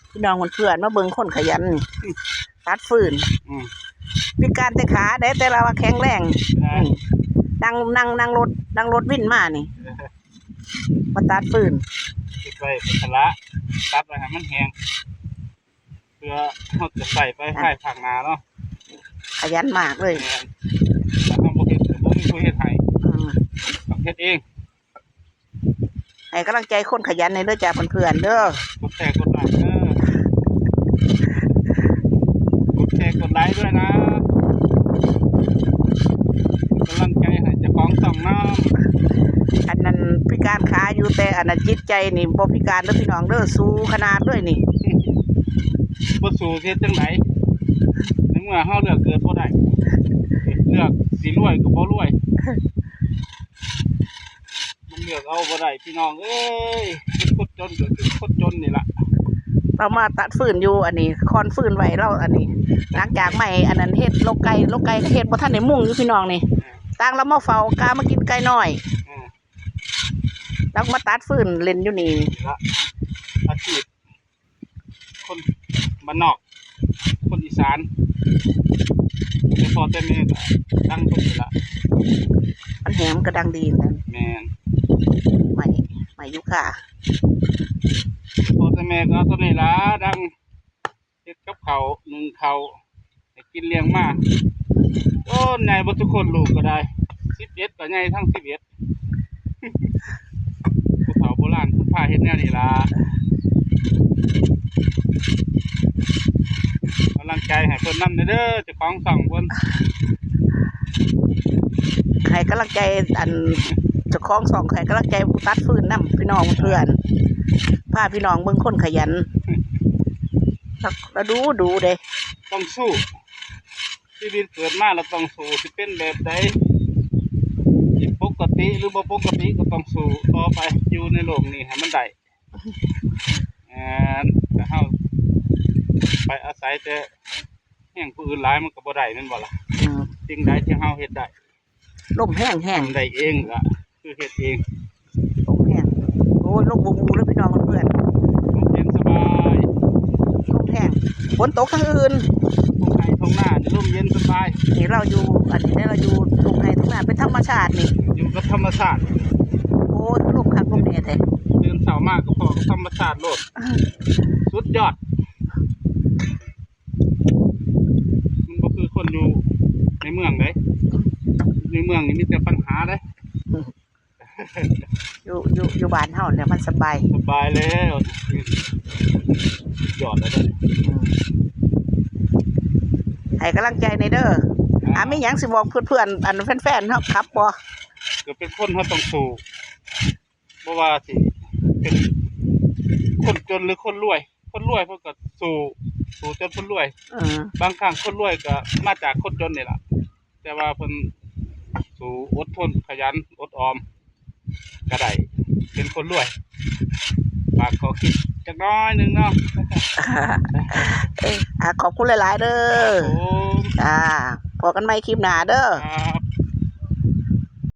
ພີ່ນ້ອງເພື່ອນໆ ມາເບິ່ງຄົນຂະຫຍັນນີ້ ຕັດຟືນ ອືມ ພິການແຕ່ຂາເດ້ ແຕ່ລາວວ່າແຂງແຮງ ອືມ ນັ່ງ ນັ່ງ ນັ່ງລົດ ນັ່ງລົດວິນມານີ້ ມາຕັດຟືນ ເກັບໄວ້ຊັ້ນລະ ຕັດໄວ້ໃຫ້ມັນແຫ້ງ ເພື່ອເຮົາຈະໃຊ້ໄປພາຍພາກໜ້າເນາະ ຂະຫຍັນມາກເລີຍ ແມ່ນ ຖ້າເຮົາບໍ່ເຮັດ ກໍບໍ່ມີຜູ້ເຮັດໃຫ້ ອືມ ຕ້ອງເຮັດເອງ. ໃຫ້ກຳລັງໃຈຄົນຂະຫຍັນແດ່ເດີຈ້າເພື່ອນໆເດີ ກົດແຊ ກົດໄລ ເດີ ກົດແຊ ກົດໄລດ້ວຍນະ ກຳລັງໃຈໃຫ້ເຈົ້າຂອງຊ່ອງນຳ ອັນນັ້ນພິການຂາຢູ່ ແຕ່ອັນນັ້ນຈິດໃຈນີ້ບໍ່ພິການເດີພີ່ນ້ອງເດີ ສູ້ຂະໜາດເລີຍນີ້ ບໍ່ສູ້ຊິເຮັດຈັ່ງໃດ ໃນເມື່ອເຮົາເລືອກເກີດບໍ່ໄດ້ ເລືອກຊິລວຍກໍບໍ່ລວຍ ມັນເລືອກເອົາບໍ່ໄດ້ພີ່ນ້ອງເອີຍ ເປັນຄົນຈົນກໍຄືຄົນຈົນນີ້ລະ ລາວມາຕັດຟືນຢູ່ອັນນີ້ ຄອນຟືນໄວ້ລາວອັນນີ້ ຫຼັງຈາກໄມ້ອັນນັ້ນເຮັດລົກໄກ່ ລົກໄກ່ກໍເຮັດບໍ່ທັນໄດ້ມຸງຢູ່ພີ່ນ້ອງນີ້ ຕ່າງລາວມາເຝົ້າ ກະມາກິນໄກ່ນ້ອຍ ອືມ ລາວກໍມາຕັດຟືນຫຼິ້ນຢູ່ນີ້ ນີ້ລະອາຊີບ ຄົນບ້ານນອກ ຄົນອີສານ ແຕ່ພໍ່ແຕ່ແມ່ກໍດັງຕົວນີ້ລະ ມັນແຮງມັນກໍດັງດີນະ ແມ່ນ ໄມ້ ໄມ້ຢູຄາ ແຕ່ພໍ່ແຕ່ແມ່ກໍເອົາຕົວນີ້ລະດັງ ເຮັດກັບເຂົ້າ ໜຶ້ງເຂົ້າ ໃຫ້ກິນລ້ຽງມາ ໂອ້ ໃຫຍ່ເບິດທຸກຄົນ ລູກກໍໄດ້ ສິບເອັດກໍໃຫຍ່ທັງສິບເອັດ ຜູ້ເຖົ້າໂບລານເພິ່ນພາເຮັດແນວນີ້ລະ ກຳລັງໃຈໃຫ້ເພິ່ນນຳແດ່ເດີ ເຈົ້າຂອງຊ່ອງເພິ່ນ ໃຫ້ກຳລັງໃຈ ອັນ ເຈົ້າຂອງຊ່ອງ ໃຫ້ກຳລັງໃຈຜູ້ຕັດຟືນນຳ ພີ່ນ້ອງເພື່ອນ ພາພີ່ນ້ອງເບິ່ງຄົນຂະຫຍັນ ລະດູດູເດ້ ຕ້ອງສູ້ ຊີວິດເກີດມາລະຕ້ອງສູ້ ຊິເປັນແບບໃດ ຊິປົກກະຕິ ຫຼື ບໍ່ປົກກະຕິ ກໍຕ້ອງສູ້ຕໍ່ໄປ ຢູ່ໃນໂລກນີ້ໃຫ້ມັນໄດ້ ແມ່ນ ຖ້າເຮົາໄປອາໄສແຕ່ແຮງຜູ້ອື່ນຫຼາຍ ມັນກໍບໍ່ໄດ້ແມ່ນບໍ່ລະ ອືມ ສິ່ງໃດທີ່ເຮົາເຮັດໄດ້ ລົມແຮງໆ ທຳໄດ້ເອງລະ ຄືເຮັດເອງ ລົມແຮງ ໂອ້ຍ ລົມວູໆເລີຍພີ່ນ້ອງເພື່ອນ ລົມເຢັນສະບາຍ ລົມແຮງ ຝົນຕົກທາງອື່ນ ທົ່ງໄຮ່ທົ່ງນານີ້ລົມເຢັນສະບາຍ ນີ້ລາວຢູ່ ອັນນີ້ລາວຢູ່ທົ່ງໄຮ່ທົ່ງນາ ເປັນທຳມະຊາດນີ້ ຢູ່ກັບທຳມະຊາດ ໂອ້ຍ ລົມຄັກລົມແນ່ແທ້ ຕື່ນເຊົ້າມາກໍພໍ້ກັບທຳມະຊາດໂລດ ສຸດຍອດ. ມັນບໍ່ຄືຄົນຢູ່ໃນເມືອງເດ້ ໃນເມືອງນີ້ມີແຕ່ບັນຫາເດ້ ຢູ່ ຢູ່ ຢູ່ບ້ານເຮົານີ້ມັນສະບາຍ ສະບາຍແລ້ວ ຍອດແລ້ວເດ້ ອືມ ໃຫ້ກຳລັງໃຈແດ່ເດີ ອ່າ ອ່າ ມີຫຍັງຊິບອກເພື່ອນໆ ອັນ ແຟນໆເຮົາຄັບບໍ່? ກໍເປັນຄົນເຮົາຕ້ອງສູ້ ບໍ່ວ່າຊິເປັນຄົນຈົນ ຫຼື ຄົນລວຍ ຄົນລວຍເພິ່ນກໍສູ້ ສູ້ຈົນເພິ່ນລວຍ ເອີ ບາງຄັ້ງຄົນລວຍກໍມາຈາກຄົນຈົນນີ້ລະ ແຕ່ວ່າເພິ່ນສູ້ ອົດທົນ ຂະຫຍັນ ອົດອອມ ກໍໄດ້ເປັນຄົນລວຍ ຝາກຂໍ້ຄິດຈັກໜ້ອຍໜຶ່ງເນາະ ເອີ ອ່າ ຂອບຄຸນຫຼາຍໆເດີ ອ່າ ພໍ້ກັນໃໝ່ຄລິບໜ້າເດີ ອ່າ